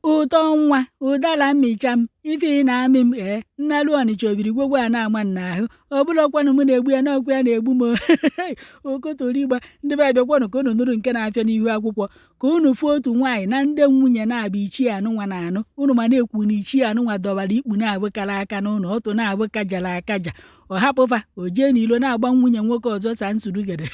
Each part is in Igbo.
Ụtọ nwa, ụdara mmịcha m, ife ị na-amị m ee, nnaru Ọnịcha obiri gwogwo a na-ama m n'ahụ. Ọ bụrọkwanụ mụ na-egbu ya, n'ọkwa ya na-egbu m. Okotorigba ndị be bịakwanụ ka unu nụrụ nke na-afịa n'ihu akwụkwọ, ka unu fụ otu nwaanyị na ndị nwunye na-abụ ichie anụnwa na-anụ. Unu ma na-ekwu na ichie anụnwa dọbara ikpu na-abụ kara aka n'ụlọ, ọtụ na-abụ kajara akaja. Ọ hapụfa o jee n'ilo na-agba nwunye nwoke ọzọ sa nsurugede.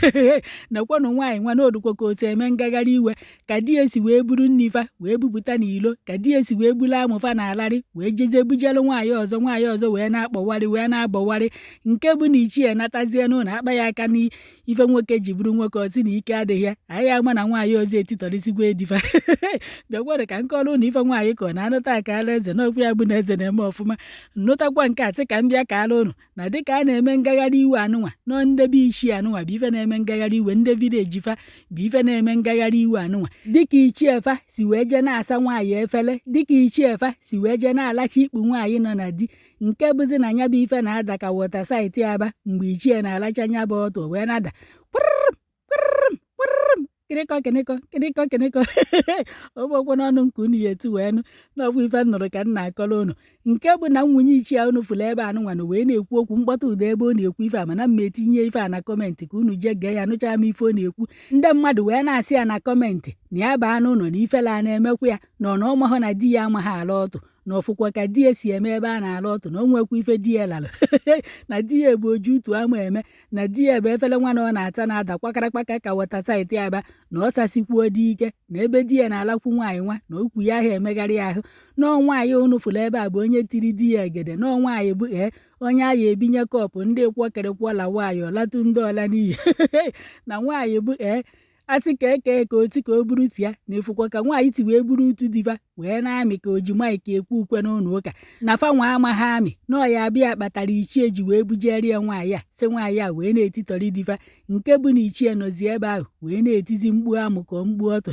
Nekwanụ nwaanyị nwa n'odukwo ka otu eme ngagharị iwe, ka di esi wee buru nni fa wee bupụta n'ilo, ka di esi wee buru amụ fa na-alarị wee jeje bujelu nwaanyị ọzọ, nwaanyị ọzọ wee na-akpọwarị wee na-abọwarị. Nke bụ na ichie natazie n'ụlọ akpa ya aka n'ife nwoke ji bụrụ nwoke, ọ sị na ike adịghị ya. Anyị ama na nwaanyị ọzọ etitọrịsịkwa edifa. Bịakwanụ ka nkọrọ ụnụ ife nwaanyị ka ọ na-anụta akala eze n'ọkwa ya bụ na eze na-eme ọfụma. Nnụtakwa nke a sị ka m bịa kaara ụnụ na dịka a na-eme ngagharị iwe anụnwa nọ ndebe ichie anụnwa bụ ife na-eme ngagharị iwe, ndị village fa bụ ife na-eme ngagharị iwe anụnwa, dịka ichie fa si wee jee na-asa nwaanyị efele, dịka ichie fa si wee jee na-alacha ikpu nwaanyị nọ na di, nke bụzi na nya bụ ife na-ada ka water site Aba mgbe ichie na-alacha nya bụ ọtụ wee na-ada kpụrụm kpụrụm kpụrụm, kịrịkọ kịrịkọ kịrịkọ kịrịkọ. Ọgbọkwa n'ọnụ nke unu ya etu wee nụ n'ọkwa ife m nụrụ ka m na-akọrọ unu, nke bụ na nwunye ichie unu fụrụ ebe anụnwa na wee na-ekwu okwu mkpọtụ ụda ebe ọ na-ekwu ife a, mana mma etinye ife a na comment ka unu jee gee ya nụchaa m ife ọ na-ekwu. Ndị mmadụ wee na-asị ya na comment na ya baa n'ụlọ na ifele a na-emekwa ya, na ọ na ọmahụ na di ya amaghị ala ọtụ, na ọfụkwa ka di ya si eme ebe a na-ala ọtụ, na o nwekwa ife di ya lalụ, na di ya bụ oju utu ama eme, na di ya bụ efere nwa na ọ na-ata na-ada kwakarakpaka ka water site Aba, na ọ sasikwuo dị ike, na ebe di ya na-alakwu nwaanyị nwa na okwu ya ahụ emegharị ahụ. Nọọ nwaanyị unu fụrụ ebe a bụ onye tiri di ya egede. Nọọ nwaanyị bụ ee onye a ya ebinye kọpụ ndị kwọkịrịkwọla nwaanyị ọlatụ ndị ọla n'iyi, na nwaanyị bụ ee asị ka eke ka oti ka o buru tia, na ịfụkwa ka nwaanyị ti wee buru utu diva wee na-amị ka o ji mic ekwu ukwe n'ụlọ ụka, na fa nwa amaghị amị na ọ ya abịa kpatara ichie ji wee bujere ya nwaanyị a, sị nwaanyị a wee na-etitọrị diva, nke bụ na ichie nọzi ebe ahụ wee na-etizi mkpu amụ ka mkpu ọtụ,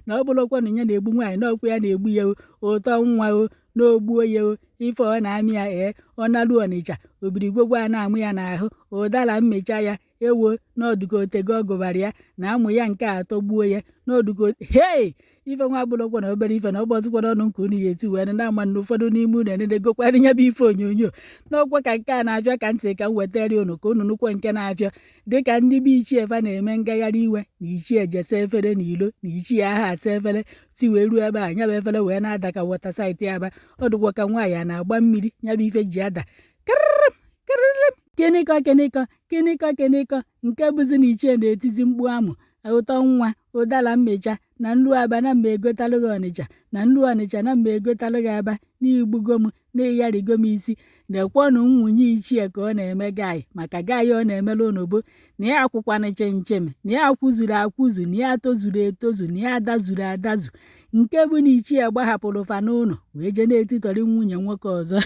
na ọ bụrụkwa na ya na-egbu nwaanyị n'ọkwa ya na-egbu ya ụtọ nwa o n'ogbuo ya o ife ọ na-amị ya ee ọ naru Ọnịcha obirigwogwo a na-amụ ya n'ahụ, ụdara mmịcha ya ewo n'ọdụka otego ọ gụbara ya na amụ ya nke a atọgbuo ya n'ọdụka. Hei, ife nwa abụrụkwa na obere ife na ọ gbọzikwa n'ọnụ nke unu ya eti wee na-ama na ụfọdụ n'ime unu enedegokwana ya bụ ife onyonyo n'ọkwa ka nke a na-afịa ka ntị ka m wetara unu ka unu nụkwa nke na-afịa, dịka ndị be ichie fa na-eme ngagharị iwe na ichie jesa efere n'ilo, na ichie aha asa efere si wee ruo ebe a nya bụ efere wee na-ada ka water site Aba. Ọ dịkwa ka nwaanyị a na-agba mmiri nya bụ ife ji ada kịrịrịm kịrịrịm, kịnịkọ kịnịkọ kịnịkọ kịnịkọ, nke bụzi na ichie na-etizi mkpu amụ ụtọ nwa ụdara mmịcha na nlu Aba na mma egotalụ gị Ọnịcha, na nlu Ọnịcha na mma egotalụ gị Aba, n'igbugo m na ịgharigo m isi. Nekwanụ nwunye ichie ka ọ na-eme gaị, maka gaị ọ na-emere unu bụ na ya akwụkwanụ chimchim, na ya akwụzuru akwụzu, na ya tozuru etozu, na ya adazuru adazu, nke bụ na ichie gbahapụrụ fa n'ụlọ wee jee na-etitọrị nwunye nwoke ọzọ.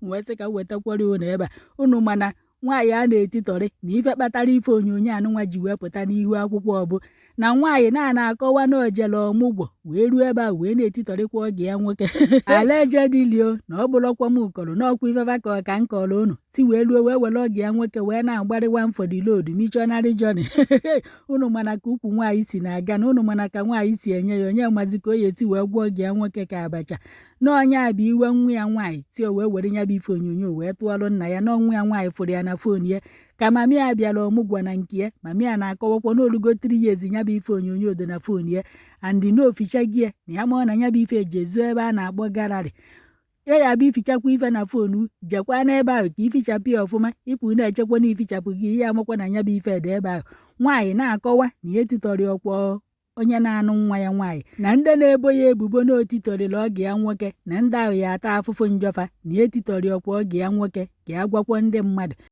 Wee sị ka m wetakwara unu ebe a unu mana nwaanyị a na-etitọrị na ife kpatara ife onyonyo anụnwa ji wee pụta n'ihu akwụkwọ bụ na nwaanyị na-ana akọwa na ojele ọmụgwọ wee ruo ebe a wee na-etitọrịkwa oge ya nwoke alaeje dịlio, na ọ bụrụkwa m kọrọ n'ọkwa ifefa ka ọ ka m kọrọ unu si wee ruo wee were oge ya nwoke wee na-agbarị one for the road missionary journey. Unu mana ka ukwu nwaanyị si na-aga, na unu mana ka nwaanyị si enye ya onye mazi ka o ya eti wee gwọọ oge ya nwoke ka abacha n'ọnya bụ iwe nwa ya nwaanyị si o wee were ya bụ ife onyonyo wee tụọrọ nna ya. N'ọnwa ya nwaanyị fụrụ ya na phone ya ka mami ya bịara ọmụgwọ na nke ya, mami ya na-akọwakwa n'olugo 3 years ya bụ ife onyonyo dị na phone ya, and na oficha gị ya na ya ma na ya bụ ife eji ezo ebe a na-akpọ gallery ya ya bụ ifichakwa ife na phone jekwa n'ebe ahụ ka ifichapụ ya ọfụma, ịpụ na-echekwa na ifichapụ gị ihe amakwa na ya bụ ife dị ebe ahụ. Nwaanyị na-akọwa na ya etitọrị ọkwọ onye na-anụ nwa ya nwaanyị, na ndị na-ebo ya ebubo na otitọrịrị oge ya nwoke, na ndị ahụ ya ata afụfụ njọfa, na etitọrị ọkwa oge ya nwoke ka ya gwakwa ndị mmadụ.